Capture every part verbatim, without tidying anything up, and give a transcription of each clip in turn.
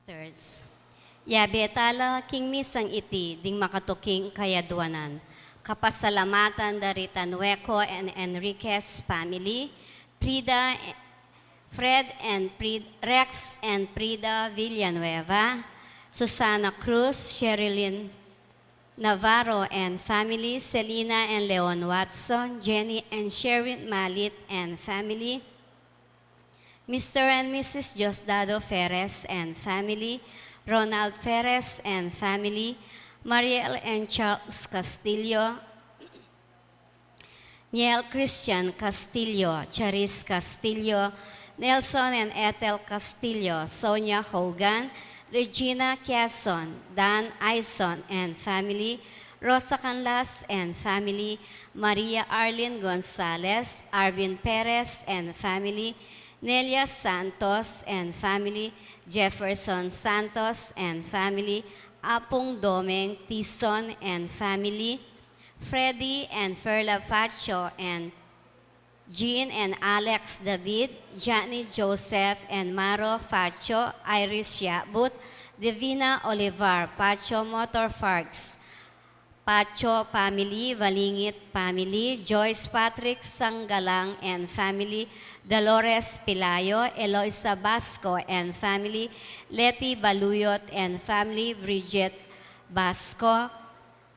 Sisters. Yabe tala king misang iti ding makatuking kayadwanan. Kapasalamatan da ri Tanueco and Enriquez family, Frida, Fred and Frid-, Rex and Frida Villanueva, Susana Cruz, Sherilyn Navarro and family, Selina and Leon Watson, Jenny and Sherwin Malit and family, Mister and Missus Diosdado Ferres and family, Ronald Ferres and family, Mariel and Charles Castillo, Niel Christian Castillo, Charis Castillo, Nelson and Ethel Castillo, Sonia Hogan, Regina Quezon, Dan Aison and family, Rosa Canlas and family, Maria Arlene Gonzalez, Arvin Perez and family, Nelia Santos and family, Jefferson Santos and family, Apung Domeng Tison and family, Freddy and Ferla Facho and Jean and Alex David, Johnny Joseph and Maro Facho, Iris Yabut, Divina Olivar, Pacho Motor Parts, Pacho family, Valingit family, Joyce Patrick Sanggalang and family, Dolores Pilayo, Eloisa Basco and family, Leti Baluyot and family, Bridget Basco,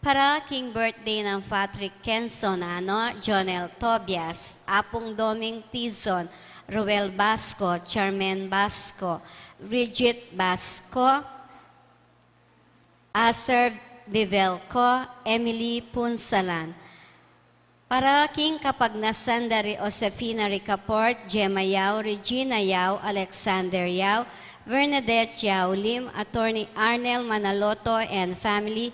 para king birthday nang Patrick Kenson Ano, Jonel Tobias, Apung Doming Tizon, Ruel Basco, Charmaine Basco, Bridget Basco, Acer Vivelco, Emily Punsalan. Para king kapagnasan da ri Josefina Ricaport, Gemma Yao, Regina Yao, Alexander Yao, Bernadette Yao Lim, Attorney Arnel Manaloto and family,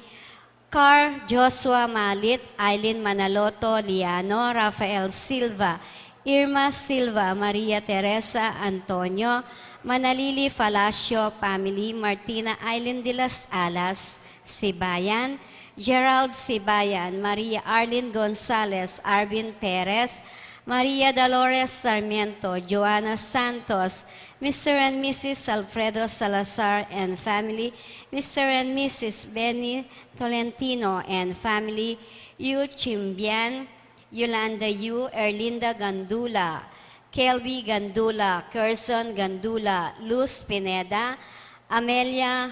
Car Joshua Malit, Aileen Manaloto Liano, Rafael Silva, Irma Silva, Maria Teresa Antonio, Manalili Falacio family, Martina Aileen de las Alas, Sibayan, Gerald Sibayan, Maria Arlene Gonzalez, Arvin Perez, Maria Dolores Sarmiento, Joanna Santos, Mister and Missus Alfredo Salazar and family, Mister and Missus Benny Tolentino and family, Yu Chimbian, Yolanda Yu, Erlinda Gandula, Kelby Gandula, Kerson Gandula, Luz Pineda, Amelia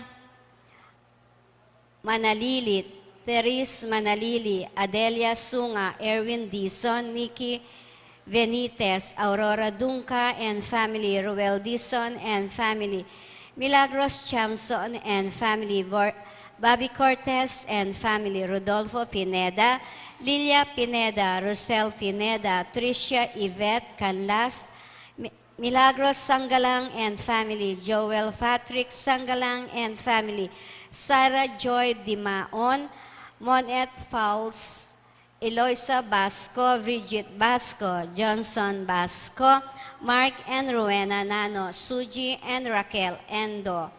Manalilit, Therese Manalili, Adelia Sunga, Erwin Dizon, Nikki Benitez, Aurora Dunca and family, Ruel Dizon and family, Milagros Chamson and family, Bor-, Bobby Cortez and family, Rodolfo Pineda, Lilia Pineda, Rosel Pineda, Tricia Yvette Canlas, Mi-, Milagros Sanggalang and family, Joel Patrick Sanggalang and family, Sarah Joy Dimaon, Monet Fauls, Eloisa Basco, Bridget Basco, Johnson Basco, Mark and Rowena Nano, Suji and Raquel Endo,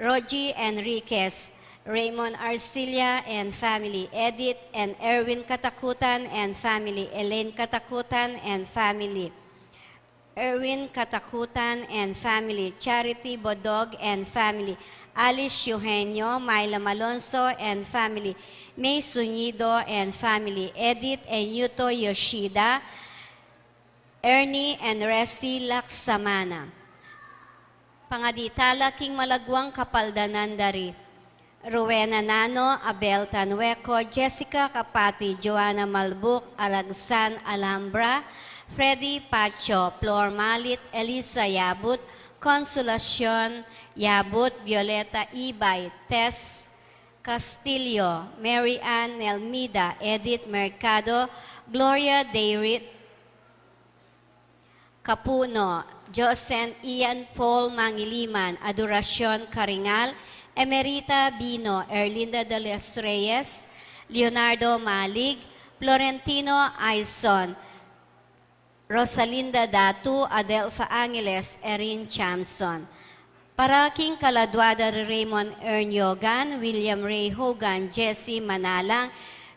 Rogie Enriquez, Raymond Arcilla and family, Edith and Erwin Katakutan and family, Elaine Katakutan and family, Erwin Katakutan and family, Charity Bodog and family, Alice Eugenio, Myla Malonzo and family, May Sunido and family, Edith and Yuto Yoshida, Ernie and Resty Laksamana. Pangadi tala king malagwang kapaldanan da ri Rowena Nano, Abel Tanueco, Jessica Capati, Joanna Malbuc, Aragsan Alhambra, Freddy Pacho, Flor Malit, Elisa Yabut, Consolacion Yabut, Violeta Ibay, Tess Castillo, Mary Ann Nelmida, Edith Mercado, Gloria Dayrit Capuno, Josen Ian Paul Mangiliman, Adoracion Caringal, Emerita Bino, Erlinda de los Reyes, Leonardo Malig, Florentino Aison, Rosalinda Datu, Adelfa Angeles, Erin Chamson. Para king kaladwa da ri Raymond Erniogan, William Ray Hogan, Jesse Manalang,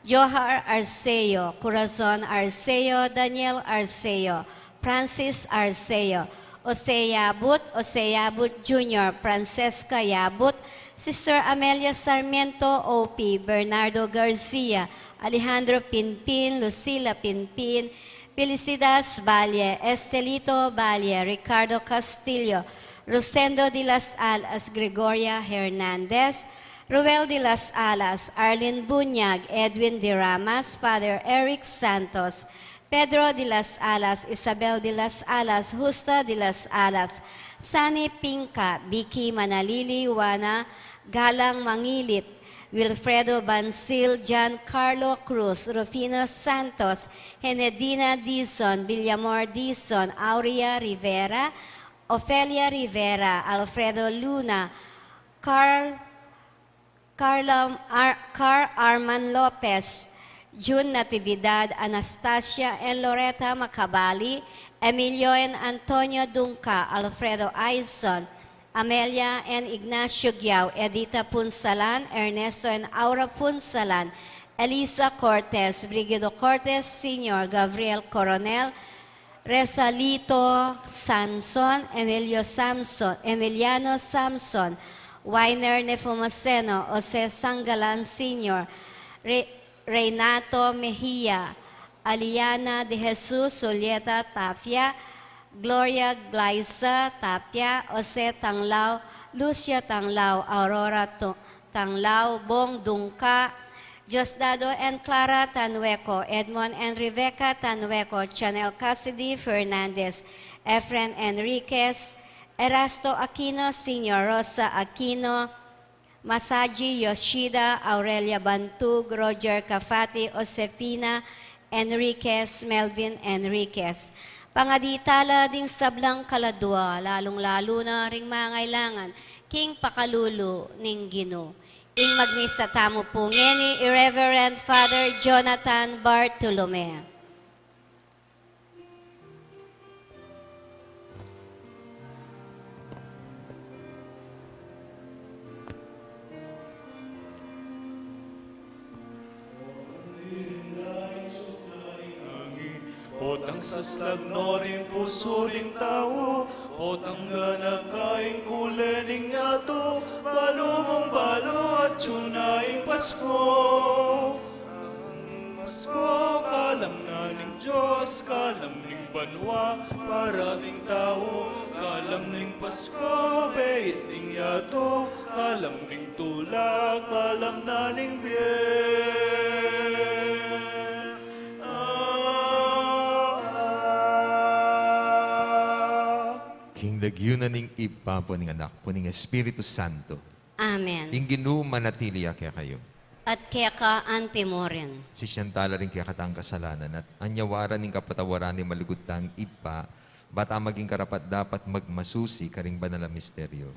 Johar Arceo, Corazon Arceo, Daniel Arceo, Francis Arceo, Jose Yabut, Jose Yabut Junior, Francesca Yabut, Sister Amelia Sarmiento, O P, Bernardo Garcia, Alejandro Pinpin, Lucila Pinpin, Felicidas Valle, Estelito Valle, Ricardo Castillo, Rosendo de las Alas, Gregoria Hernandez, Ruel de las Alas, Arlene Buñag, Edwin de Ramas, Father Eric Santos, Pedro de las Alas, Isabel de las Alas, Justa de las Alas, Sani Pinca, Vicky Manalili, Juana Galang Mangilit, Wilfredo Bansil, John Carlo Cruz, Rufino Santos, Henedina Dizon, Villamor Dizon, Aurea Rivera, Ofelia Rivera, Alfredo Luna, Carl Carla Ar-, Carl Arman Lopez, Jun Natividad, Anastasia and Loretta Macabali, Emilio and Antonio Dunca, Alfredo Aison, Amelia and Ignacio Giao, Edita Punsalan, Ernesto and Aura Punsalan, Elisa Cortez, Brigido Cortez Senior, Gabriel Coronel, Resalito Samson, Emilio Samson, Emiliano Samson, Winer Nepomuceno, Jose Sangalan Senior, Re-, Renato Mejia, Aliana de Jesus, Julieta Tapia, Gloria Glaisa Tapia, Jose Tanglao, Lucia Tanglao, Aurora Tu-, Tanglao, Bong Dungka, Diosdado and Clara Tanhueco, Edmond and Rebecca Tanhueco, Chanel Cassidy Fernandez, Efren Enriquez, Erasto Aquino Senior, Rosa Aquino, Masaji Yoshida, Aurelia Bantug, Roger Cafati, Josefina Enriquez, Melvin Enriquez. Pangadi tala ding sablang kaladua, lalung-lalu na ring mangailangan king pakalulu ning Ginu. Ing magmisa tamu pu ngeni i Reverend Father Jonathan Bartolome. Potang saslag no ring pusu ring tau, potang ganaka ing kule ning yatu, balu mung balu atyu na ing Pasko. Pasko, kalam na ning Dios, kalam ning banua, para ning tau, kalam ning Pasko, beit ning yatu, kalam ning tula, kalam na ning bie. King lagyu na ning Ibpa, ampo ning Anak, ampo ning Espiritu Santo. Amen. Ing Ginu manatili ya kekayu. At keka antimurin. Sisian tala ring kekatang kasalanan at anyawaran ing kapatawaran ning malugud tang Ibpa, bang maging karapat-dapat magmasusi karing banal a misteryo.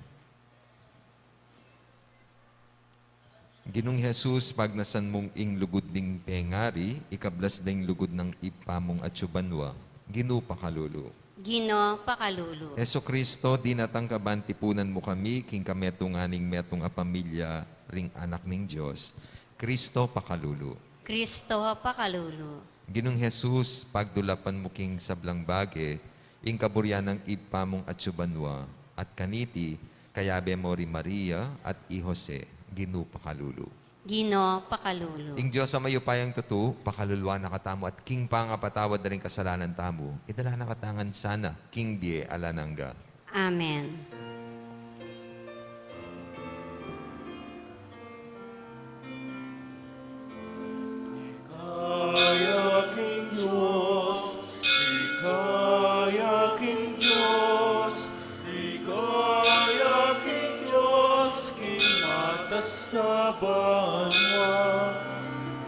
Ginung Jesus, pagnasan mung ing lugud ding pengari, ikablas da ing lugud nang Ibpa mung atyu banua. Ginu pakalulu. Ginu pakalulu. Jesucristo, dinatang ka ban tipunan mu kami king kametungan ning metung a pamilya ring Anak ning Dios. Cristo pakalulu. Cristo pakalulu. Ginung Jesus, pagdulapan mu king sablang bage ing kaburian nang Ibpa mung atyu banua, at kaniti kayabe mu ri Maria at i Jose. Ginu pakalulu. Ginu pakalulu. Ing Dios a mayupayang tutu, pakaluluan na katamu at king pangapatawad da ring kasalanan tamu, idala na katamu ngan sana king bie alang angga. Amen. Ligaya king Dios, ligaya king Dios, ligaya king Dios, king matas a banua.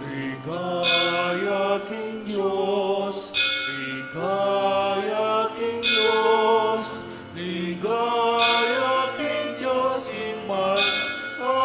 Ligaya king Dios, ligaya king Dios, ligaya king Dios, king matas a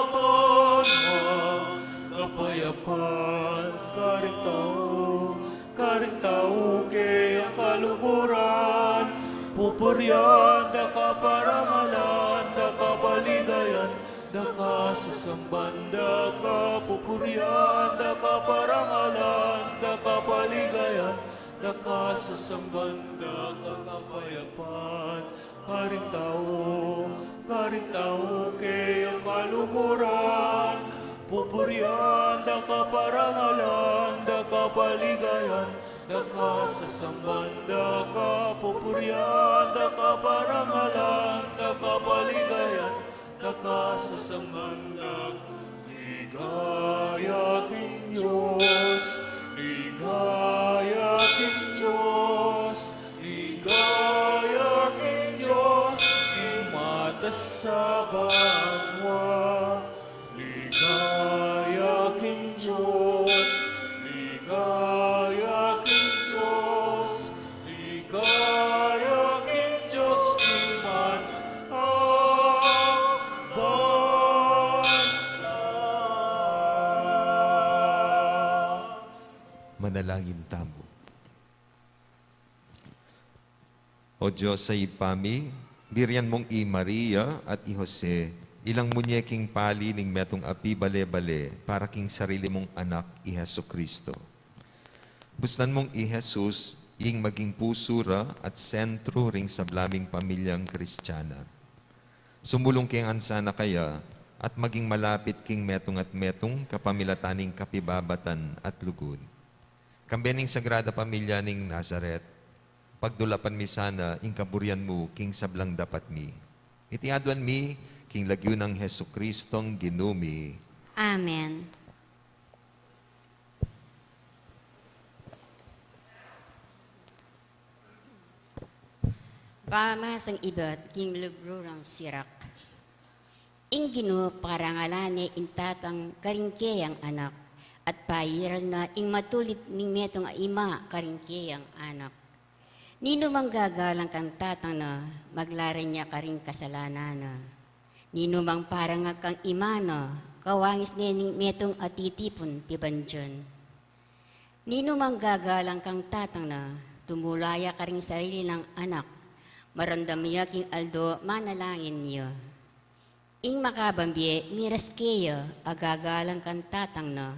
banua. Kapayapan karing tau, karing tau kayang kaluguran. Pupurian da ka, parangalan da ka, paligayan da ka, sasamban da ka. Pupurian da ka, parangalan da ka, paligayan da ka, sasamban da ka. Kapayapan Pan, karing tau, karing tau keyang kaluguran, pupurian da ka, parangalan da ka, paligayan da ka, sasamban da ka, pupurian da ka, parangalan da ka, paligayan da ka, sasamban da ka. Ligaya king Dios, ligaya king Dios, ligaya king Dios, king matas a banua. Ligaya king Dios, ligaya king Dios, ligaya king Dios, king matas a banua. Manalangin tamu. O Dios a Ibpa mi, birian mung i Maria at i Jose, ilang mu ne king pali ning metung a pibale-bale para king sarili mung Anak, i Jesucristo. Busnan mung i Jesus ing maging pusu ra at sentru ring sabla ming pamilyang Kristiana. Sumulung ke ngan sana kaya at maging malapit king metung at metung kapamilatan ning kapibabatan at lugud. Kambe ning Sagrada Pamilya ning Nazaret, pagdulapan mi sana ing kaburian mu king sablang dapat mi. Iti aduan mi king lagyu nang Jesucristong Ginu mi. Amen. Pamamasang ibat king libru nang Sirak. Ing Ginu parangalan ne ing tatang karing keyang anak, at pairal na ing matulid ning metung a ima karing keyang anak. Ninu mang gagalang kang tatang na, maglaran ya karing kasalanan na. Ninu mang parangal kang ima na, kawangis ne ning metung a titipun pibandian. Ninu mang gagalang kang tatang na, tumula ya karing sarili nang anak, maramdam ya king aldo manalangin ya. Ing makabang bie miras keya a gagalang kang tatang na,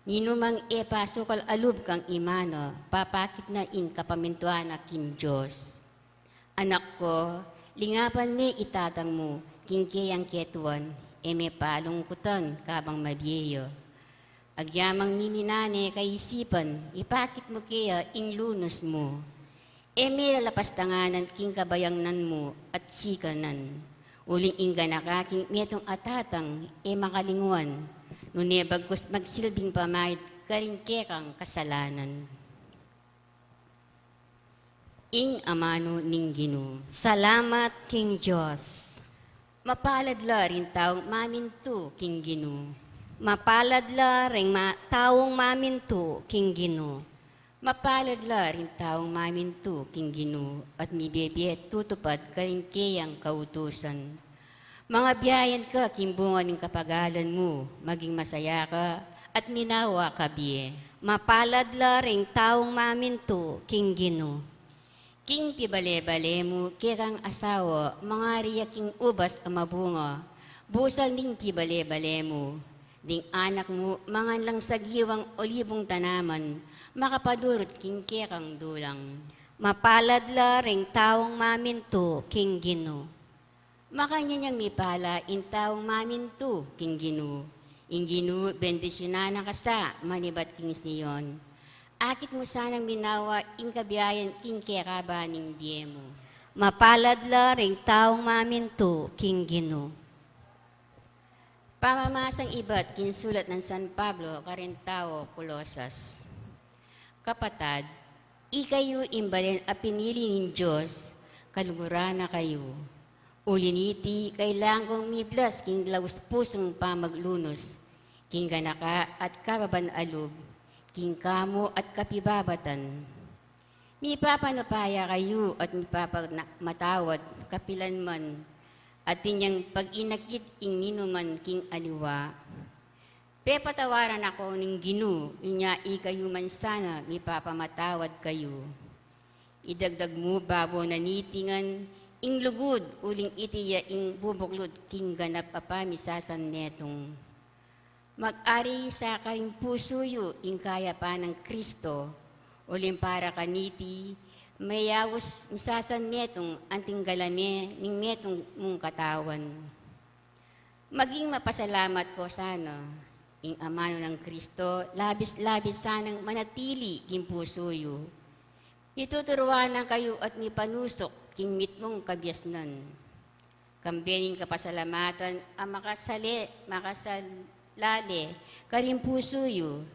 ninu mang e pasukal a lub kang ima na, papakit na ing kapamintuan na king Dios. Anak ku, lingapan me i tatang mu king keyang ketuan, e me palungkutan kabang mabie ya. Agyamang mimina ne kaisipan, ipakit mu keya ing lunus mu. E me lalapastanganan king kabayangnan mu at sikanan. Uling ing ganaka king metung a tatang, e makalinguan, nune bagkus magsilbing pamayad karing kekang kasalanan. Ing amanu ning Ginu. Salamat king Dios. Mapalad la ring taung mamintu king Ginu. Mapalad la ring ma-, taung mamintu king Ginu. Mapalad la ring taung mamintu king Ginu, at mibie-bie tutupad karing keyang kautusan. Mangabiayan ka king bunga ning kapagalan mu, maging masaya ka, at minawa ka bie. Mapalad la ring taung mamintu king Ginu. King pibale-bale mu kekang asawa, mangari ya king ubas a mabunga, busal ning pibale-bale mu. Ding anak mu, mangan lang sagiwang olibung tanaman, makapadurut king kekang dulang. Mapalad la ring taung mamintu king Ginu. Makanyan yang mipala ing taung mamintu king Ginu. Ing Ginu bendisyunan na ka sa manibat king Sion. Akit mu sanang minawa ing kabiayan king kekaba ning bie mu. Mapalad la ring taung mamintu king Ginu. Pamamasang ibat king sulat nang San Pablo karing taga Colosas. Kapatad, ikayu ing balen a pinili ning Dios, kaluguran na kayu. Uli niti, kailangan kung miblas king laus pusung pamaglunus, king ganaka at kababan a lub, king kamu at kapibabatan. Mipapanupaya kayu at mipapana-, matawad kapilan man, at inyang pag-inakit ing ninuman king aliwa. Pepatawaran na kayu ning Ginu, inya ikayu man sana mipapamatawad kayu. Idagdag mu babo na niti ngan ing lugud, uling iti ya ing bubuklud king ganap a pamisasanmetung. Mag-ari sa karing pusu yu ing kayapan nang Kristo, uling para kaniti, Meyaus misasan metung anting galame ning metung mung katawan. Maging mapasalamat ko sana ing amanu nang Kristo, labis-labis sanang manatili king pusu yu. Nituturuan na kayu at mipanusuk king mitmung kabiasnan. Kambe ning kapasalamatan a makasale, makasalale karing pusu yu.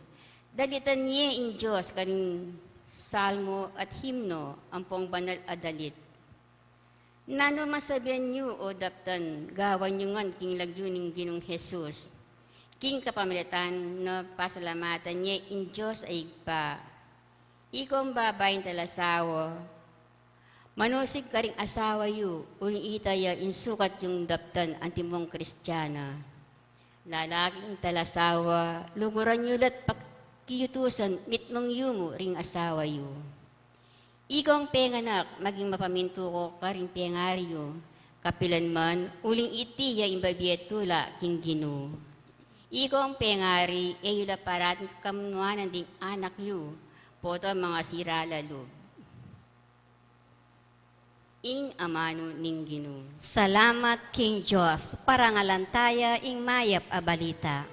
Dalitan ye ing Dios karing salmo at himno ampong banal a dalit. Nanu man sabian yu o daptan, gawan yu ngan king lagyu ning Ginung Jesus. King kapamilatan na pasalamatan ye ing Dios a Ibpa. Ikong babaing talasawa, manusig karing asawa yu, uling ita ya ing sukat yung daptan antimong Kristiana. Lalaking talasawa, luguran yu la't pakiyutusan mitmung yumu ring asawa yu. Ikong penganak, maging mapamintu ko karing pengari yu, kapilan man, uling iti ya ing bibie tula king Ginu. Ikong pengari, e yu la parating kamnuanan ding anak yu, potang mangasira la lub. Ing amanu ning Ginu. Salamat king Dios, parangalan taya ing mayap a balita.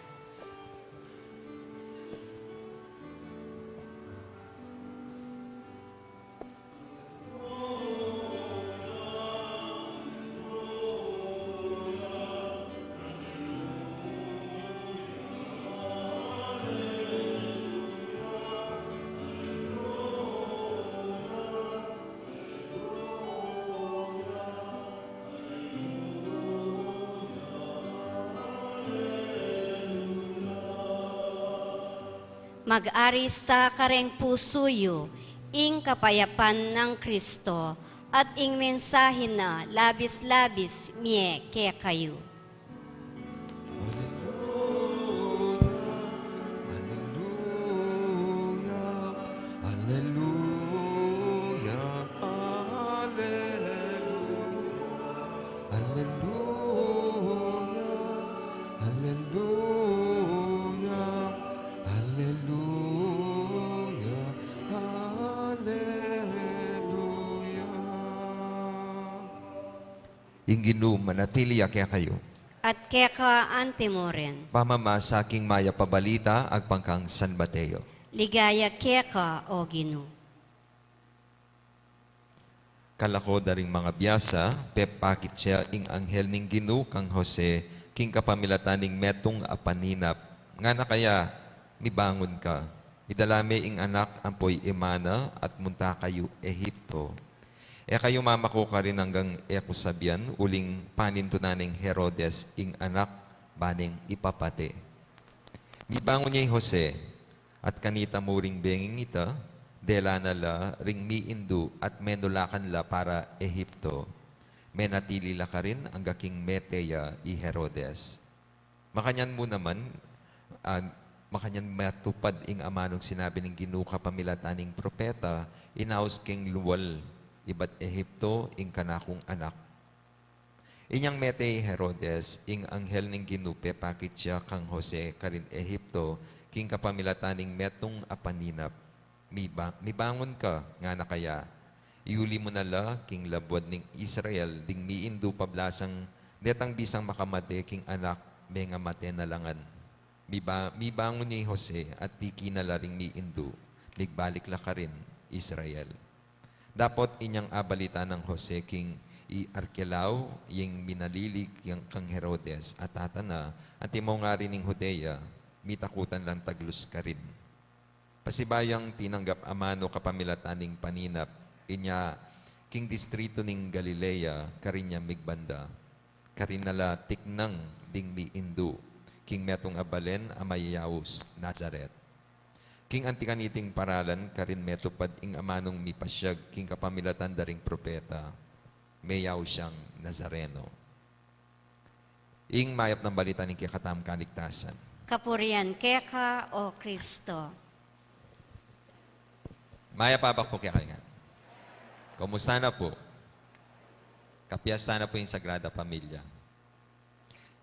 Mag-ari sa kareng pusu yu ing kapayapan nang Kristo at ing mensahe na labis-labis mie kekayu. Aleluya, aleluya, aleluya, aleluya, aleluya, aleluya, aleluya, aleluya. Ing Ginu manatili ya kekayu. At keka anti mu rin. Pamamasa king mayap a balita agpang kang San Mateo. Ligaya keka, O Ginu. Kalako da ring mangabiasa, pepakit ya ing anghel ning Ginu kang Jose, king kapamilatan ning metung a paninap. Ngana kaya, mibangun ka. Idala me ing anak ampo ing ima na at munta kayu Egipto. E kayu mamako karin anggang e ku sabian, uling panintunan neng Herodes ing anak, ba neng ipapate. Mibangun ya i Jose, at kanita mu ring benging ita, dela na la ring miindu at menulakan la para Egipto. Menatili la karin angga king mete ya i Herodes. Makanyan mu naman, ah, makanyan matupad ing amanung sinabi ning Ginu kapamilatan ning propeta, inaus keng lual ibat Egipto ing kanakung anak. Inyang mete i Herodes, ing anghel ning Ginu pepakit ya kang Jose karin Egipto, king kapamilatan ning metung a paninap. Miba-, mibangun ka, ngana kaya. Iuli mu na la king labuad ning Israel ding miindu pablasang detang bisang makamate king anak, mengamate na la ngan. Miba-, mibangun ya i Jose at tiki na la ring miindu, migbalik la karin Israel. Dapot inyang abalita nang Jose king i Arkelao, ing minalilig yang kang Herodes, a tata na, antimo ngari ning Judea, mitakutan lang taglus karin. Pasibayu yang tinanggap amanu kapamilatan ning paninap, inya king distritu ning Galilea, karin ya migbanda. Karin na la tiknang ding miindu, king metung a balen a mayayaus, Nazaret. King anti kaniting paralan, karin metupad ing amanung mipasyag king kapamilatan da ring propeta, meyaus yang Nazareno. Ing mayap nang balita ning kekatamung kaligtasan. Kapurian keka, O Kristo. Mayap a abak pu kekayu ngan. Kumusta na pu? Kapias na pu ing Sagrada Familia.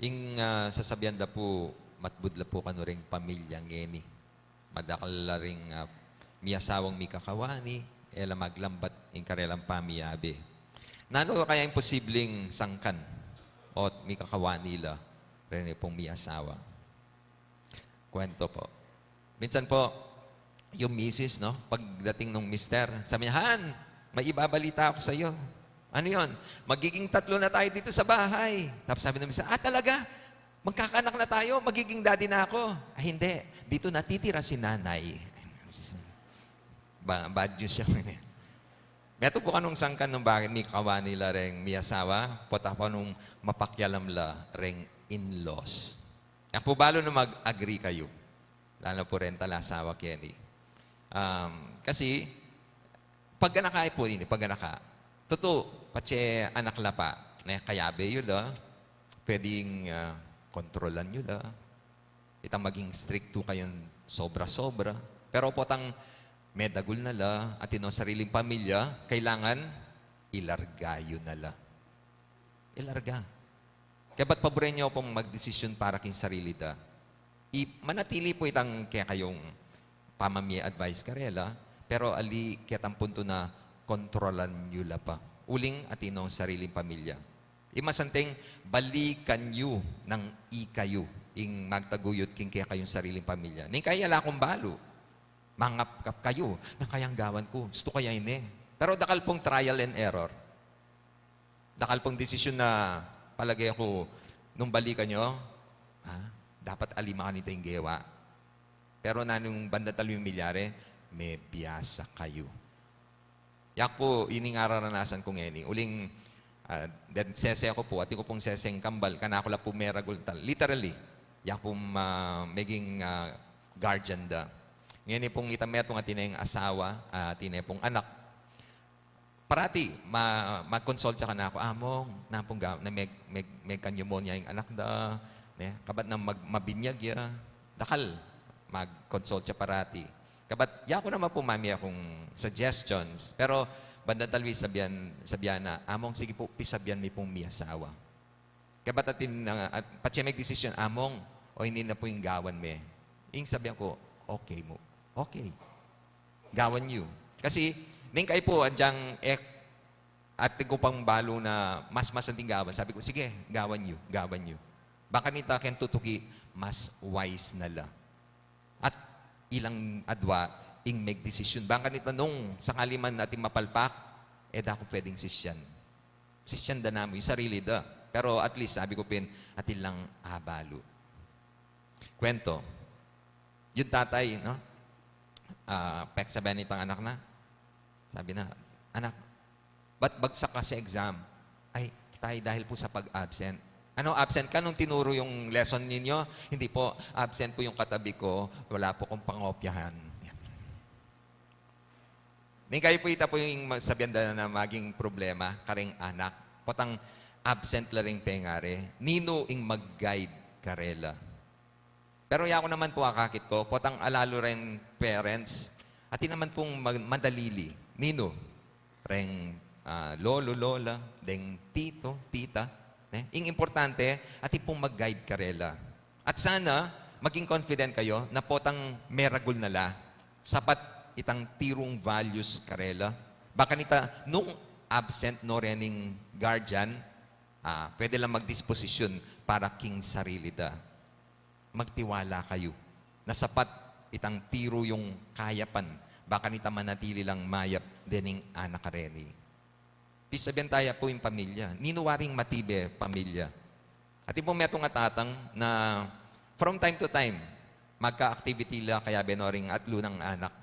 Ing, ah, sasabian da pu, matbud la pu kanu ring pamilya ngeni. Madakal la ring, ah, miasawang mikakawani, e la maglambat ing karelang pamiyabe. Nanu kaya ing posibleng sangkan ot mikakawani la reni pung miyasawa? Kwento po. Minsan po, yung misis, no, pagdating nung mister, sabi niya, "Han, may ibabalita ako sa'yo." "Ano yon?" "Magiging tatlo na tayo dito sa bahay." Tapos sabi ng mister, "Ah, talaga? Magkakaanak na tayo? Magiging daddy na ako?" "Ah, hindi. Dito natitira si nanay." Ba-, bad news siya, eh. Metung pu kanung sangkan nung bakit mikakawani la reng miyasawa, pota kanung mapakialam la reng in-laws. Aku balu na mag-agree kayu. Lalo pu reng talasawa keni. Um, kasi, pag anak pu ini, pag anak. Tutu, patse anak la pa, ne, kayabe yu la, pwedeng, ah, kontrolan yu la. Itang maging striktu kayung sobra-sobra. Pero potang medagul na la, atin no sariling pamilya, kailangan ilarga yu na la. Ilarga. Kaya ba't paburen yu pung magdesisyon para king sarili da? I, manatili pu itang kekayung pamamie advice karela, pero ali ketang puntu na kontrolan yu la pa. Uling atin no sariling pamilya. Imasanting balikan yu nang ikayu ing magtaguyod king kekayung sariling pamilya. Ning kaya ala kung balu, mangapkap kayu, nanu kayang gawan ku, gustu ku kaya ini. Pero dakal pung trial and error. Dakal pung desisyon na palage ku nung balikan yu, ha? Dapat ali makanita ing gewa. Pero nanung banda talu ing milyari, mebiasa kayu. Yak pu, ini ing araranasan ku ngeni. Uling, ah, den sese ku pu, atin ku pung seseng kambal, kanaku la pu meragul tal. Literally, yak pu, ah, meging, ah, guardian da. Ngeni pung ita metung atin ne ing asawa, ah, atin ne pung anak. Parati, ma-, mag-consult ya kanaku, "Among, nanu pung ga-, na meg-, meg-, megka pneumonia ing anak da, ne? Kabat na mag-, mabinyag ya." Dakal, mag-consult ya parati. Kabat, yaku naman pu mamie kung suggestions. Pero, banda talu i sabian, sabian na, "Among, sige pu, pisabian mi pung miyasawa." Kabat atin, ah, at, patse megdesisyon, "Among, o ini na pu ing gawan mi." Ing sabian ku, "Okay mu. Okay. Gawan yu." Kasi, ning kayu pu, adyang, eh, atin ku pang balu na mas masanting gawan. Sabi ku, "Sige, gawan yu, gawan yu." Bang kanita keng tutuki, mas wise na la. At ilang adwa ing megdesisyon. Bang kanita nung sakali man atin mapalpak, e da ku pwedeng sisyan. Sisyan da namu ing sarili da. Pero at least, sabi ku pin, atin lang abalu. Kwento. Yung tatay, no? Ah, peksabian itang anak na. Sabi na, "Anak, ba't bagsak ka sa exam?" "Ay, tay, dahil po sa pag-absent." "Ano, absent ka nung tinuro yung lesson ninyo?" "Hindi po, absent po yung katabi ko. Wala po kong pangopyahan." Yan. Ning kayu pu, ita pu ing ma-, sabian da na maging problema kareng anak. Potang absent la ring pengari. Ninu ing mag-guide karela? Pero yaku naman pu, akakit ku, potang alalu reng parents, atin naman pung ma-, madalili. Ninu? Reng, ah, lolo, lola, deng tito, tita, ne? Ing importante, atin pung mag-guide karela. At sana, maging confident kayu na potang meragul na la, sapat itang tirung values karela. Bang kanita, nung absent no rening guardian, ah, pwede lang magdisposisyon para king sarili da. Magtiwala kayu na sapat itang tiru yung kayapan, bang kanita manatili lang mayap dening anak a reni. Pisabian taya pu ing pamilya. Ninu waring matibe pamilya? Atin pung metung a tatang na from time to time, magka-activity la kayabe no ring atlu nang anak.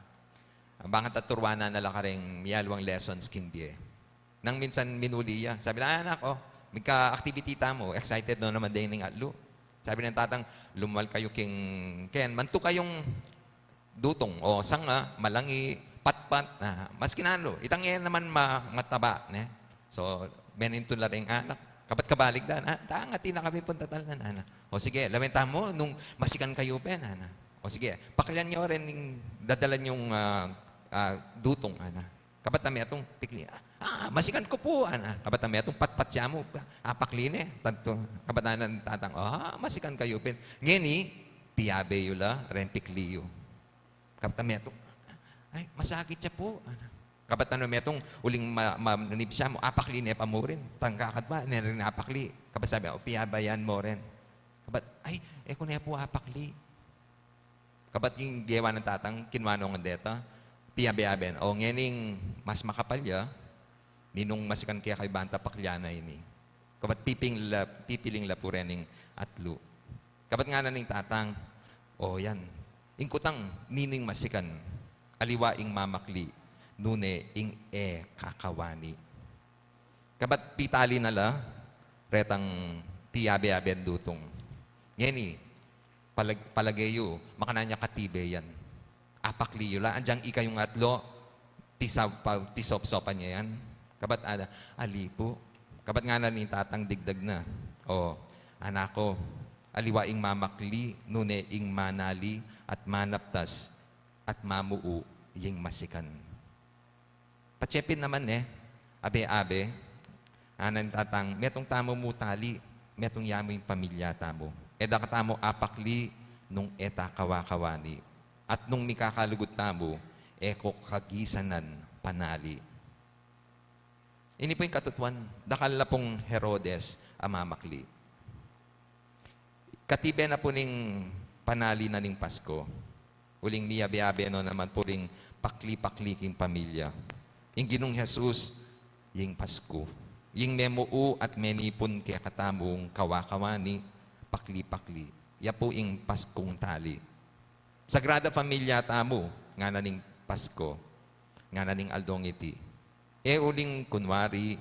Bang kanita turuanan na la kareng mialiwang lessons king bie. Nang minsan minuli ya. Sabi na, "Anak, o, migka-activity tamu." Excited no naman dening atlu. Sabi nang tatang, "Lumual kayu king, ken, mantu kayung dutung, o sanga, malangi, patpat, na, maski nanu. Itang e naman ma-, mataba, ne?" So, menintu la ring anak. Kabat kabalikdan, "Ah, tang, atin na kami pung tatalnan, anak." "O sige, lawen tamu, nung masikan kayu pin, anak. O sige, paklian yu rin ing dadala yung, ah, ah, dutung, anak." Kabat a metung, pikli. "Ah, masikan ku pu," ana. Kabat a metung, patpat ya mu, ah, pakli ne. Tantu, kabat a nang tatang, "Ah, masikan kayu pin." Ngeni, piyabe yu la reng pikli yu. Kabat a metung, "Ay, masakit ya pu," ana. Kabat nanu metung, uling ma-, ma-, manipsya mu, apakli ne pa mu rin. Tangka ka pa, ne rin apakli. Kabat sabi, "O, piyabayan mu rin." Kabat, "Ay, e ku ne pu apakli." Kabat ing gewa nang tatang, kinua no ngan deta, piyabe-abe na. "O, ngening mas makapal ya, ninung masikan keka ibang tapaklya na ini." Kabat piping la, pipiling la pu rening atlu. Kabat ngana ning tatang, "O yan, ing kutang, ninung masikan, aliwa ing mamakli, nune ing e kakawani." Kabat pitali na la retang piyabe-aben dutung. "Ngeni, palag-, palage yu, makanyan ya katibe yan. Apakli yu la, anyang ikayung atlu, pisa-, pa-, pisop-sopan ya yan." Kabat ada, "Ali pu." Kabat ngana ning tatang, digdag na, "O, anak ku, aliwa ing mamakli, nune ing manali at manaptas at mamuu ing masikan." Patse pin naman ne, abe-abe, ngana ning tatang, "Metung tamu mu tali, metung ya mu ing pamilya tamu. E da katamu apakli nung e ta kawa-kawani. At nung mikakalugud tamu, e ku kagisanan panali." Ini pu ing katutuan, dakal la pung Herodes a mamakli. Katibe na pu ning panali na ning Pasko. Uling miyabe-abe no naman pu ring pakli-pakli king pamilya. Ing Ginung Jesus, ing Pasku. Ing memuu at menipun kekatamung kawa-kawani, pakli-pakli. Ya pu ing Paskung tali. Sagrada Familia tamu, ngana ning Pasko, ngana ning aldong iti. E uling kunwari,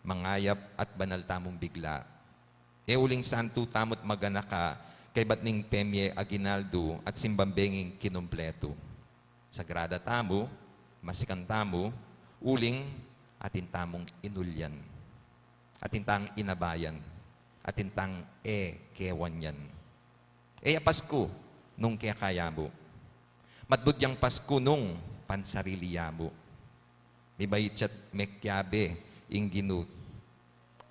mangayap at banal tamung bigla. E uling santu tamu't maganaka, kaybat ning pemie aguinaldo at simbang bengi king kinumpletu. Sagrada tamu, masikan tamu, uling atin tamung inulyan. Atin tang inabayan. Atin tang e kewan yan. E ya Pasku nung kekaya mu. Matbud yang Pasku nung pansarili ya mu. Mibait ya't mekiabe ing Ginu,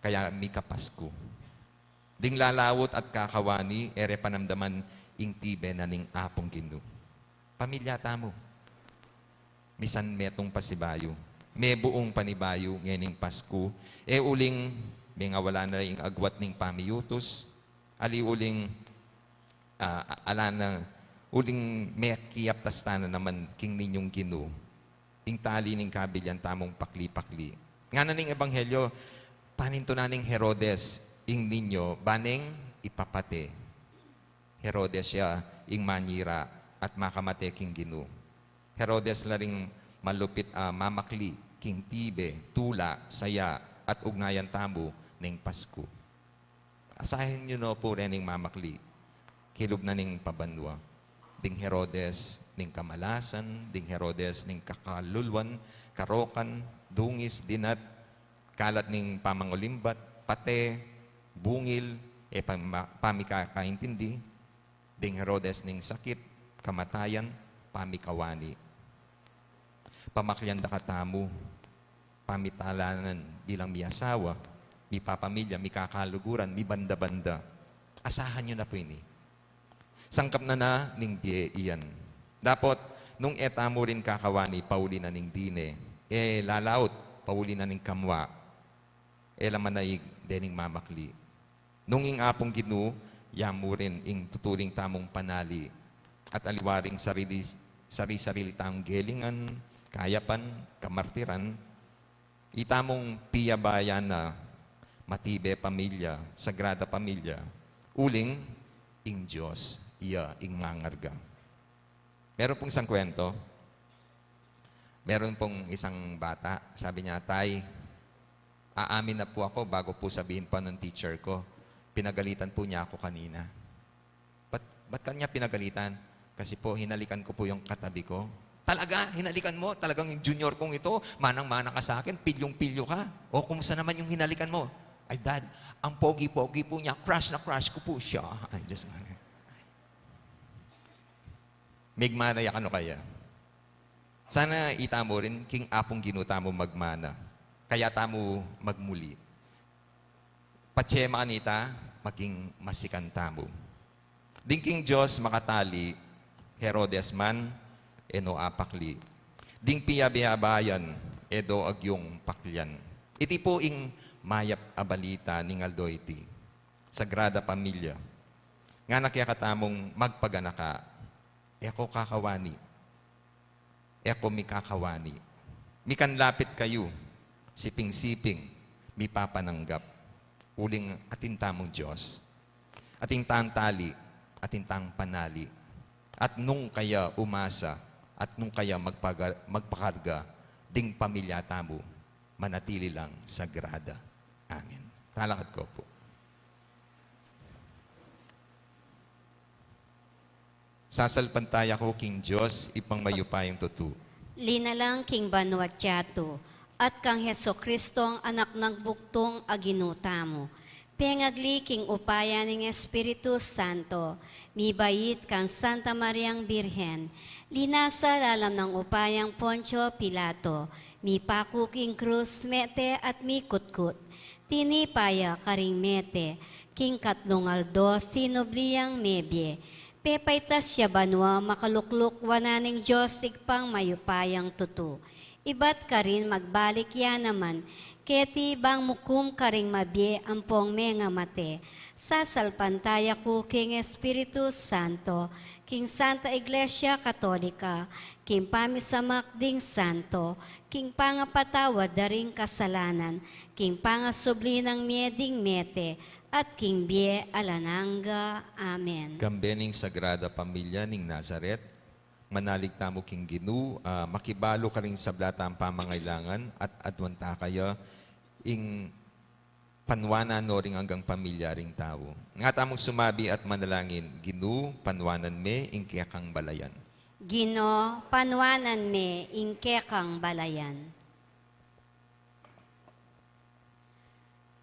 kaya mikapasku. Ding lalaut at kakawani, e re panamdaman ing tibe na ning Apung Ginu. Pamilya tamu. Misan metung pasibayu. Mebuung panibayu ngening Pasku. E uling mengawala na ing agwat ning pamiyutus. Ali uling, ah, ala na, uling mekiaptas ta na naman king Niñung Ginu. Ing tali ning kabilyan tamung pakli-pakli. Ngana ning Ebanghelyo, panintunan ning Herodes ing ninyo, ba neng ipapate. Herodes ya ing manyira at makamate king Ginu. Herodes la ring malupit a mamakli king tibe, tula, saya, at ugnayan tamu ning Pasku. Asahan yu no pu rening mamakli, kilub na ning pabanua. Ding Herodes ning kamalasan, ding Herodes ning kakaluluan, karokan, dungis, dinat, kalat ning pamangulimbat, pate, bungil, e pama-, pamikakaintindi, ding Herodes ning sakit, kamatayan, pamikawani. Pamaklian da katamu, pamitalanan bilang miasawa, mipapamilya, mikakaluguran, mibanda-banda. Asahan yu na pu ini. Sangkap na na ning bie iyan. Dapot, nung e tamu rin kakawani pauli na ning dine, e lalaut pauli na ning kamua, e la manaig dening mamakli. Nung ing Apung Ginu, ya mu rin ing tuturing tamung panali, at aliwa ring sarili, sari-sarili tamung gelingan, kayapan, kamartiran, itamung piyabayan na matibe pamilya, sagrada pamilya, uling ing Dios, iya ing mangarga. Meron pung isang kwento. Meron pung isang bata, sabi niya, "Tay, aamin na po ako bago po sabihin pa nung teacher ko. Pinagalitan po niya ako kanina." "Ba't, ba't ka niya pinagalitan?" "Kasi po, hinalikan ko po yung katabi ko." "Talaga? Hinalikan mo? Talagang yung junior kong ito, manang-mana ka sa akin, pilyong-pilyo ka. O, kumusta naman yung hinalikan mo?" "Ay, Dad, ang pogi-pogi po niya, crush na crush ko po siya." Ay, Diyos ko. Migmana ya kanu kaya. Sana itamu rin, king Apung Ginu tamu magmana. Kaya tamu magmuli. Patse makanita, maging masikan tamu. Ding king Dios makatali, Herodes man, e no apakli. Ding piyabe-abayan, e do agyung paklian. Iti pu ing mayap a balita ning aldo iti. Sagrada Familia, ngana kekatamung magpaganaka, e ko kakawani, e ko mikakawani. Mikanlapit kayu, siping-siping, mipapananggap. Uling atin tamung Dios, atin tang tali, atin tang panali. At nung kaya umasa, at nung kaya magpaga-, magpakarga ding pamilya tamu, manatili lang sagrada. Amen. Talakad ko pu. Sasalpantaya ku king Dios, Ibpang mayupayang tutu. Linalang king banua't yatu, at kang Jesucristong Anak nang bugtung a Ginu tamu. Pengagli king upaya ning Espiritu Santo, mibait kang Santa Mariang Birhen, linasa lalam nang upayang Poncio Pilato, mipaku king krus, mete at mikutkut. Tinipa ya karing mete, king katlung aldo sinubli yang mebie. Pepaitas ya banua, makalukluk wanan ning Dios Ibpang mayupayang tutu. Ibat karin magbalik ya naman keti bang mukum karing mabie ampong mengamate. Sasalpantaya ku king Espiritu Santo, king Santa Iglesia Katolika, king pamisamak ding santo, king pangapatawad da ring kasalanan, king pangasubli nang mie ding mete, at king bie alang angga. Amen. Kambe ning Sagrada Pamilya ning Nazaret, manalig tamu king Ginu, ah, makibalu karing sabla tang pamangailangan at aduan ta kaya ing panuanan no ring anggang pamilya ring tau. Nga tamung sumabi at manalangin, Ginu, panuanan me ing kekang balayan. Ginu, panuanan me ing kekang balayan.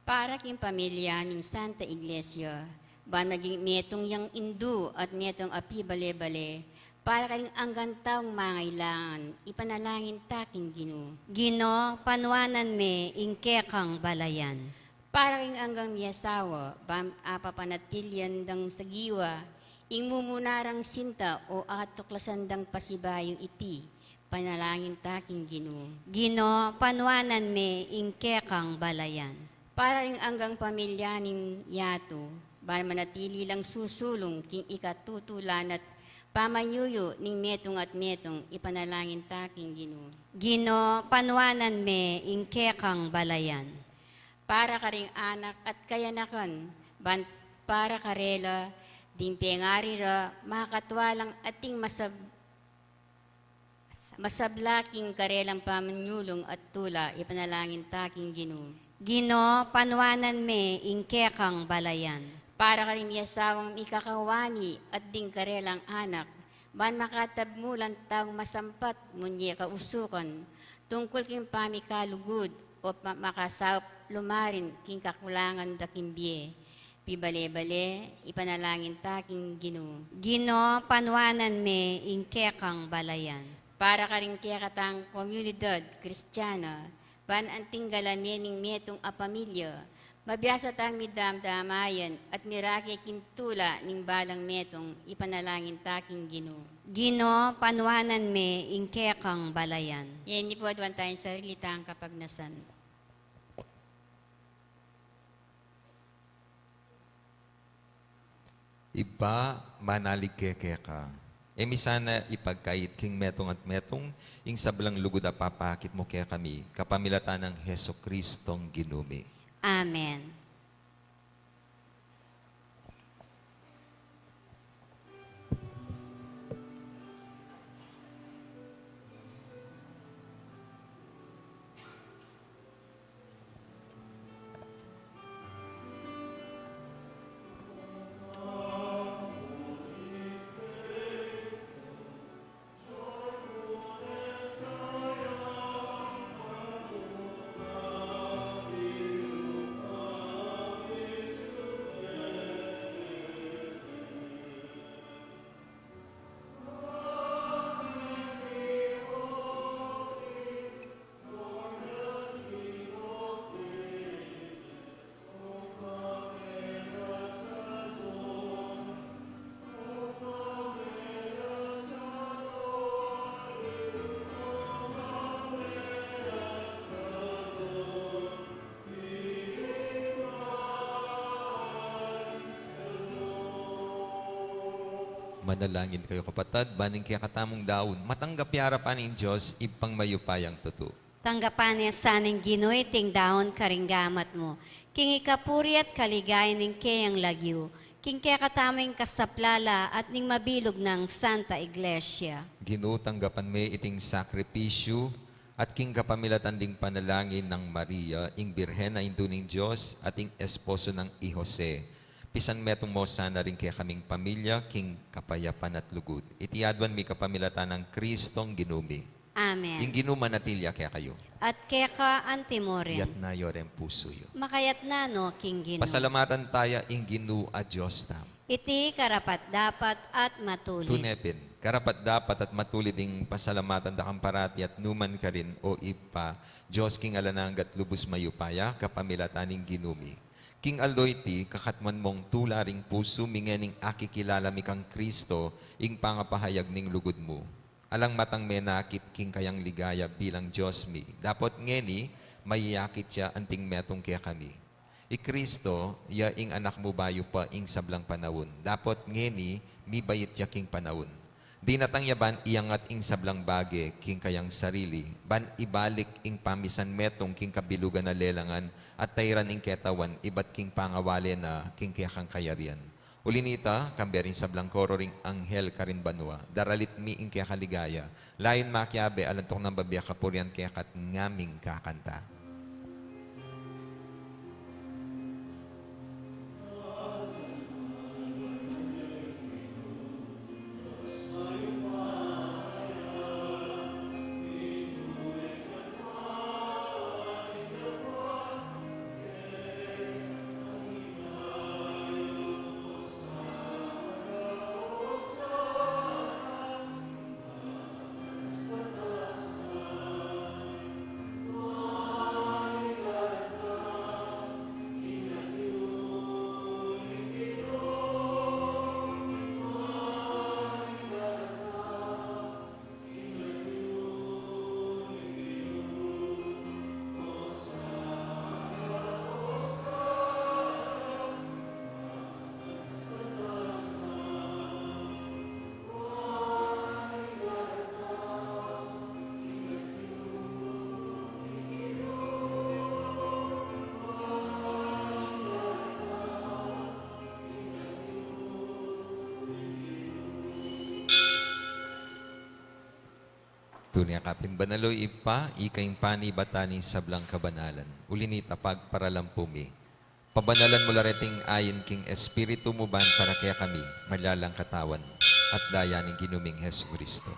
Para king pamilya ning Santa Iglesia, ban maging metung yang indu at metung a pibale-bale, para karing anggang taung mangailangan, ipanalangin ta king Ginu. Ginu, panuanan me ing kekang balayan. Para karing anggang miasawa, ban apapanatilian dang sagiwa ing mumuna rang sinta o atuklasan dang pasibayu iti, panalangin ta king Ginu. Ginu, panuanan me ing kekang balayan. Para ring anggang pamilya ning yatu, ban manatili lang susulung king ikatutulan at pamanyuyu ning metung at metung, ipanalangin ta king Ginu. Ginu, panuanan me ing kekang balayan. Para karing anak at kayanakan, ban para karela, ding pengari ra, makatwa lang ating masab-, masabla king karelang pamanyulung at tula, ipanalangin ta king Ginu. Ginu, panuanan me ing kekang balayan. Para karing miasawang mikakawani at ding karelang anak, ban makatabmu lang taung masampat munye kausukan, tungkul king pamikalugud o pa-, makasaup lumarin king kakulangan da king bie. Pibale-bale, ipanalangin ta king Ginu. Ginu, panuanan me ing kekang balayan. Para karing kekatang komunidad Kristiana, ban anting galamen ning metung a pamilya, mabiasa tang midamdamayan at mirake king tula ning balang metung, ipanalangin ta king Ginu. Ginu, panuanan me ing kekang balayan. Ngeni pu aduan taya ing sarili tang kapagnasan. Ibpa, manalig kami keka. E mi sana ipagkait king metung at metung ing sablang lugud a papakit mu kekami, kapamilatan nang Jesucristong Ginu mi. Amen. Manalangin kayu, kapatad, ban ing kekatamung daun matanggap ya arapan ning Dios Ibpang mayupayang tutu. Tanggapan na sana ning Ginu iting daun karing gamat mu, king ikapuri at kaligayan ning keyang lagyu, king kekatamung kasaplalan at ning mabilug nang Santa Iglesia. Ginu, tanggapan me iting sakripisyu at king kapamilatan ding panalangin nang Maria, ing Birhen a Indu ning Dios, at ing esposo nang i Jose, pisanmetung mu sana ring kekaming pamilya king kapayapan at lugud. Iti aduan mi kapamilatan nang Kristong Ginu mi. Amen. Ing Ginu manatili ya kekayu. At keka antimurin. Iyatas yu reng pusu yu. Makayatas no king Ginu. Pasalamatan taya ing Ginu a Dios tamu. Iti karapat-dapat at matulid. Tune pin, karapat-dapat at matulid ing pasalamatan da kang parati at nukarin man, O Ibpa, Dios king alang angga at lubus mayupaya, kapamilatan ning Ginu mi. King aldo iti, kakatmuan mung tula ring pusu mi ngening akikilala mi kang Kristo, ing pangapahayag ning lugud mu. Alang matang menakit king kayang ligaya bilang Dios mi. Dapot ngeni, mayakit ya anting metung kekami. I Kristo, ya ing Anak mu bayu pa ing sablang panaun. Dapot ngeni, mibait ya king panaun. Dinatang ya ban iangat ing sablang bage king kayang sarili, ban ibalik ing pamisan metung king kabilugan a lelangan, at tairan ing ketawan ibat king pangawale na king kekang kayarian. Uli nita, kambe ring sablang koro ring anghel karin banua, daralit mi ing keka ligaya, layun makiabe alang tuknang babie kapurian keka at ngaming kakanta. Tune ka pin banal, O Ibpa, ika ing panibatan ning sablang kabanalan. Uli nita, pagparalan pu mi, pabanalan mu la reting ain king Espiritu mu ban para kekami maging katawan at daya ning Ginu ming Jesucristo.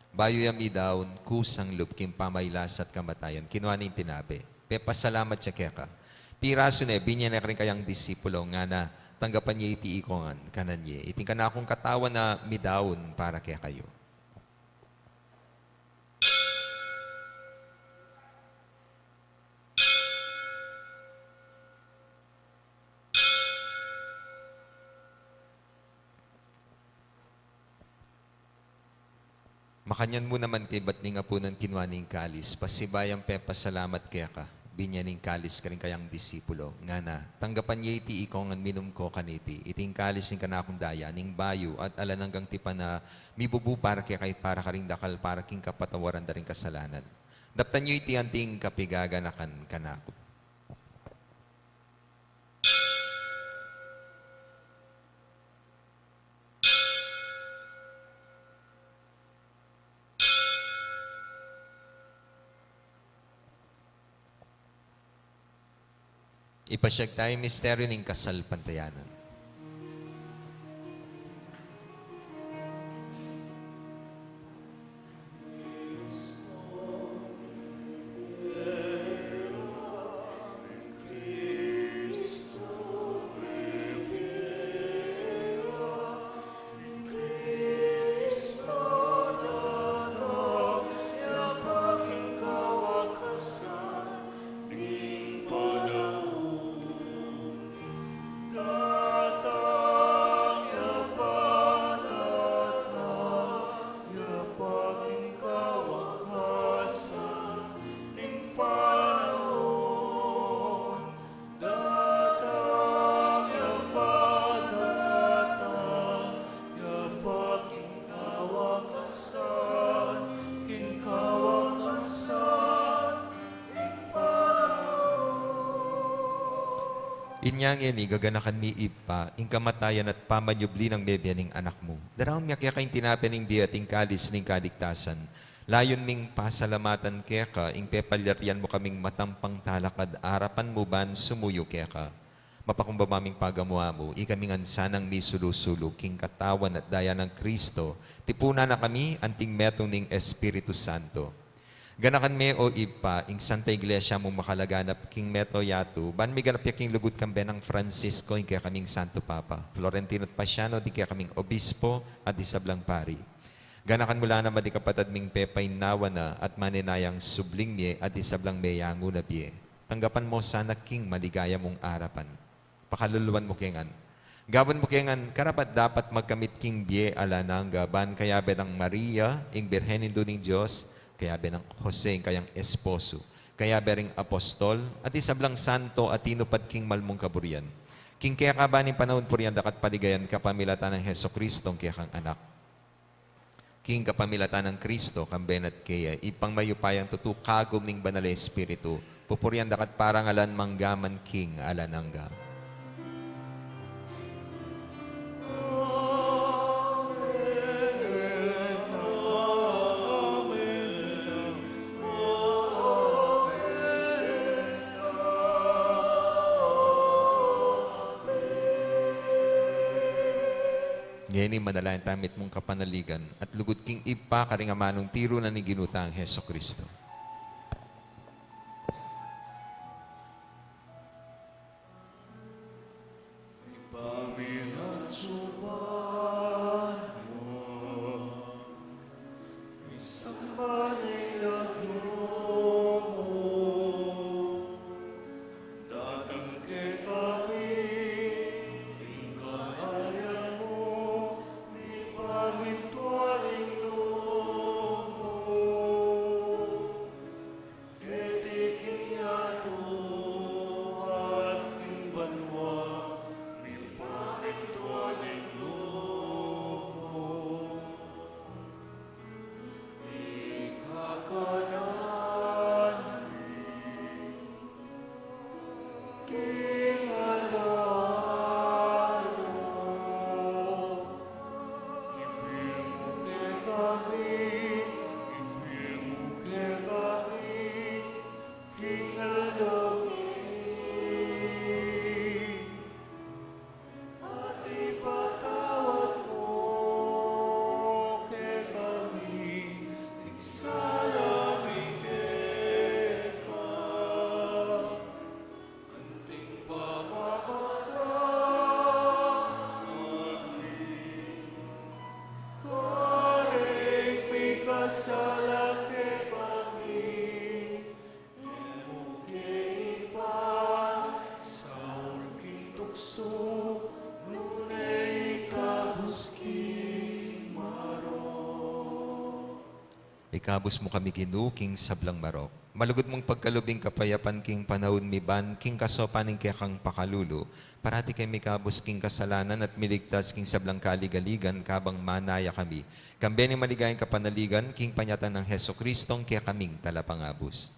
Bayu ya midaun kusang lub king pamagkasakit at kamatayan, kinua ne ing tinape, pepasalamat ya keka, pirasu ne, binie ne karing kayang disipulo, ngana, tanggapan ye iti ikongan, kanan ye. Iti ing kanakung katawan a midaun para kekayu. Makanyan mu naman kaybat ning apunan kinua ne ing kalis, pasibayu yang pepasalamat keka, binie ne ing kalis karing kayang disipulo, ngana, tanggapan ye iti ikongan, minum ko kaniti, iti ing kalis ning kanakung daya, ning bayu at alang anggang tipan a mibubu para kekayu at para karing dakal para king kapatawaran da ring kasalanan. Daptan yu iti anting kapaganakan kanaku. Ipasyag tayu ing misteryu ning kasalpantayanan. Inya ngeni gaganakan mi, Ibpa, ing kamatayan at pamanyubli nang mebie ning Anak mu. Daraun mi keka ing tinape ning bie at ing kalis ning kaligtasan. Layun ming pasalamatan keka ing pepalyarian mu kaming matampang talakad arapan mu ban sumuyu keka. Mapakumbaba ming pagamu-amu, ikami ngan sanang misulu-sulu king katawan at daya nang Kristo, tipunan na kami anting metung ning Espiritu Santo. Ganakan me, o Ibpa, ing Santa Iglesia mung makalaganap king mabilug a yatu, ban miganap ya king lugud kambe nang Francisco, ing kekaming Santo Papa, Florentino at Pasiano, ding kekaming Obispo, at ding sablang pari. Ganakan mu la naman ding kapatad ming pepainawa na at maninayang subling mie, at ding sablang meyangu na bie. Tanggapan mu sana king maligaya mung arapan. Pakaluluan mu ke ngan. Gawan mu ke ngan karapat-dapat magkamit king bie alang angga, ban kayabe nang Maria, ing Birhen Indu ning Dios, kayabe nang Jose, ing kayang esposo, kayabe ring apostol, at ding sablang santo a tinupad king mal mung kaburian. King keka ban ing panaun purian da ka at paligayan kapamilatan nang Jesucristo, ing kekang Anak. King kapamilatan nang Kristo, kambe na at keya, Ibpang mayupayang tutu, kagum ning Banal a Espiritu, pupurian da ka at parangalan mangga man king alang angga. Ngeni manalangin tamu mitmung kapanaligan at lugud king Ibpa karing amanung tiru na ning Ginu tang Jesucristo. Datang kekami ing kaharian mu, mipamintuan ing lub mu keti king yatu at king banua, mipamintuan ing lub mu. At ipatawad mu kekami ding sala mi keka, anting pamamatawad mi karing mikasala kekami. E mu ke ipaisaul king tuksu, nune ikabus king marok. Ikabus mu kami, Ginu, king sablang marok. Malugud mung pagkalub ing kapayapan king panaun mi ban king kasaupan ning kekang pakalulu, parati kami mikabus king kasalanan at miligtas king sablang kaligaligan kabang manaya kami kambe ning maligayang kapanaligan king panyatang nang Jesucristong kekaming Talapangabus.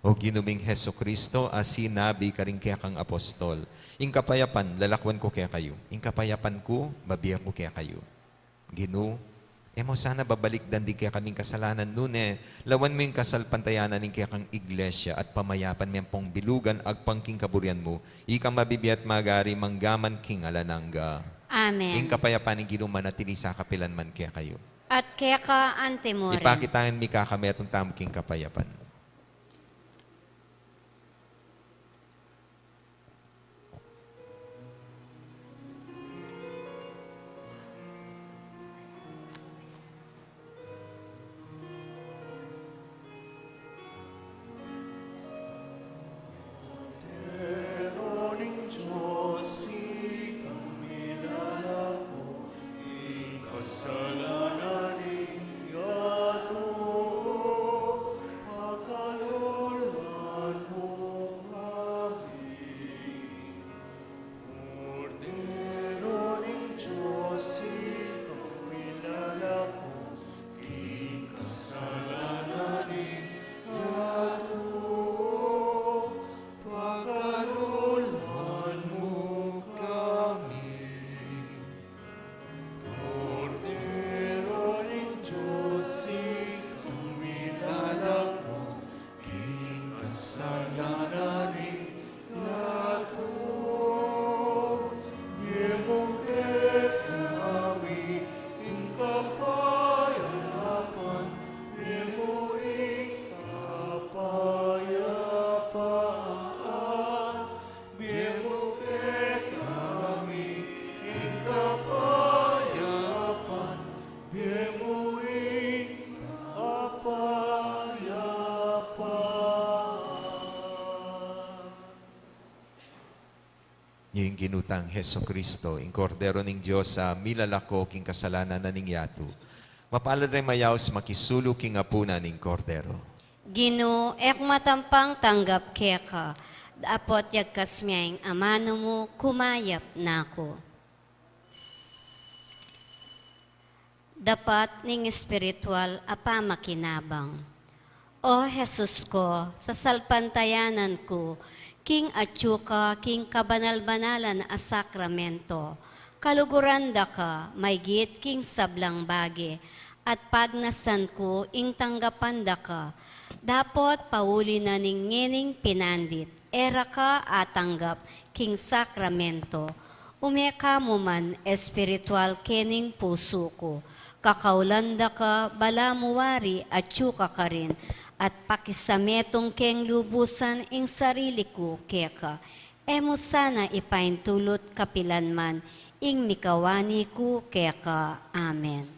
O Ginu ming Jesucristo, a sinabi karing kekang apostol, "Ing kapayapan lalakwan ku kekayu, ing kapayapan ku mabie ku kekayu." Ginu, e mu sana babalikdan ding kekaming kasalanan, nune lawan mu ing kasalpantayanan ning kekang Iglesia at pamayapan me ampong bilugan agpang king kaburian mu, ikang mabibie at magari mangga man king alang angga. Amen. Ing kapayapan ning Ginu manatili sa kapilan man kekayu. At keka antimurin. Ipakit tamu ing mikametung tamu king kapayapan. Ini ing Ginu tang Jesucristo, ing Kordero ning Dios a milalako king kasalanan na ning yatu. Mapalad ring mayaus makisalu king apunan ning Kordero. Ginu, e ku matampang tanggap keka, dapot yagkas me ing amanu mu, kumayap na ku. Dapat ning espiritual a pamakinabang. O Jesus ku, sasalpantayanan ku king atyu ka king kabanal-banalan a sakramento. Kaluguran da ka maygit king sablang bage, at pagnasan ku ing tanggapan da ka. Dapot pauli na ning ngening pinandit, e ra ka atanggap king sakramento. Ume ka mu man espiritual kening pusu ku. Kakaulan da ka balamu wari atyu ka karin, at pakisametung keng lubusan ing sarili ku keka. E mu sana ipaintulut kapilan man ing mikawani ku keka. Amen.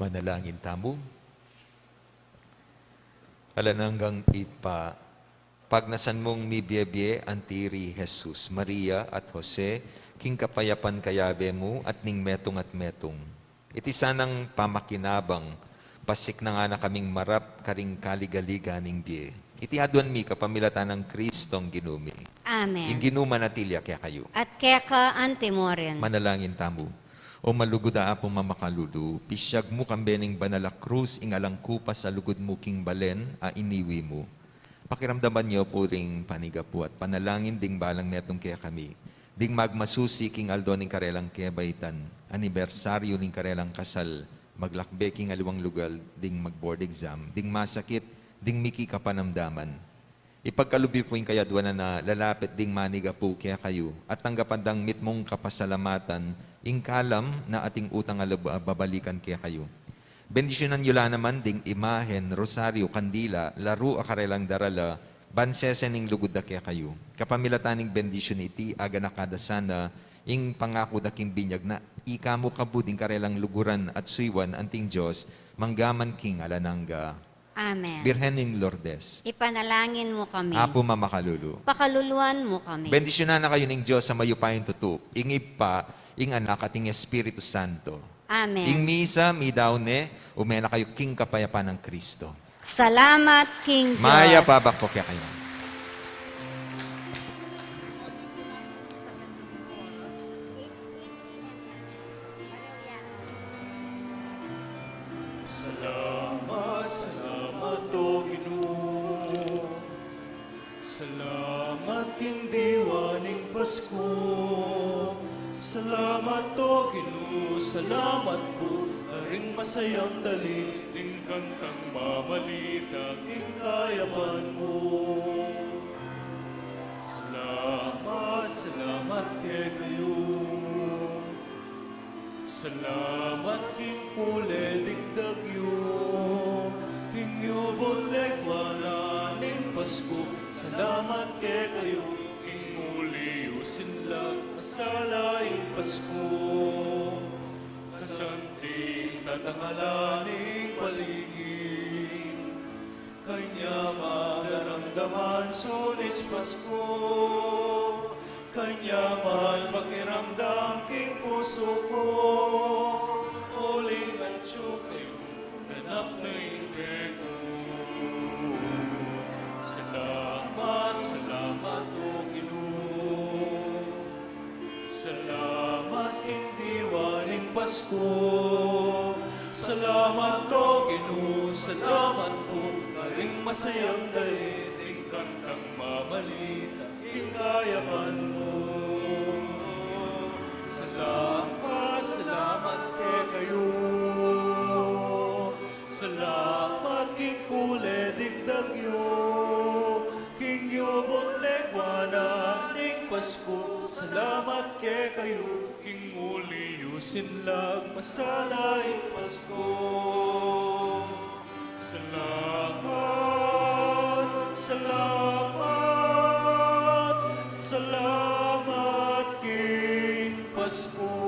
Manalangin tamu. Alang anggang Ibpa, pagnasan mung mibie-bie anti ri Jesus, Maria, at Jose, king kapayapan kayabe mu at ning metung at metung. Iti sanang pamakinabang, pasiknangan na kaming marap karing kaligaligan ning bie. Iti aduan mi kapamilatan nang Kristong Ginu mi. Amen. Ing Ginu manatili ya kekayu. At keka anti mu rin. Manalangin tamu. O malugud a Apung mamakalulu, pisyag mu kambe ning banal a krus ing alang kupas a lugud mu king balen a iniwi mu. Pakiramdaman yu pu ring panigapu at panalangin ding balang metung kekami, ding magmasusi king aldo ning karelang kebaitan, anibersaryu ning karelang kasal, maglakbe king aliwang lugal, ding mag-board exam, ding masakit, ding miki kapanamdaman. Ipagkalub yu pu ing kayaduanan a lalapit ding manigapu kekayu, at tanggapan dang mitmung kapasalamatan ing kalam na ating utang a lub-, a babalikan kekayu. Bendisyunan yu la naman ding imahen, rosaryu, kandila, laru a karelang darala, ban sese ning lugud da kekayu. Kapamilatan ning bendisyun iti, aganaka da sana ing pangaku da king binyag na ika mu kabud ing karelang luguran at suyuan anting Dios, mangga man king alang angga. Amen. Birhen ning Lourdes, ipanalangin mu kami. Apu mamakalulu, pakaluluan mu kami. Bendisyunan na kayu ning Dios a mayupayang tutu, ing Ibpa, ing Anak, at ing Espiritu Santo. Amen. Ing misa midaun ne, ume na kayu king kapayapan nang Kristo. Salamat king Dios. Mayap a abak pu kekayu. Salamat, salamat, O Ginu. Salamat king diwa ning Pasku. Salamat, O Ginu, salamat pu karing masayang dali, ding kantang mamalita king kayapan mu. Salamat, salamat kekayu. Salamat king kule ding dagyu, king yubut legwa na ning Pasku. Salamat kekayu, king uli yu sinlag masala ing Pasku. Kasanting tatangalan ning paligid, kanyaman daramdaman Sunis Pasku, kanyaman pakiramdam king pusu ku, uling atyu kayu, ganap na ing bie ku. Salamat, salamat, O Ginu. Salamat king diwa ning Pasku. Salamat, O Ginu, salamat pu karing masayang dali, ding kantang mamalita king kayapan mu. Salamat, salamat kekayu. Salamat king kule ding dagyu, king yubut legwa na ning Pasku. Salamat kekayu, king uli yu sinlag masala ing Pasku. Salamat, salamat, salamat king Pasku.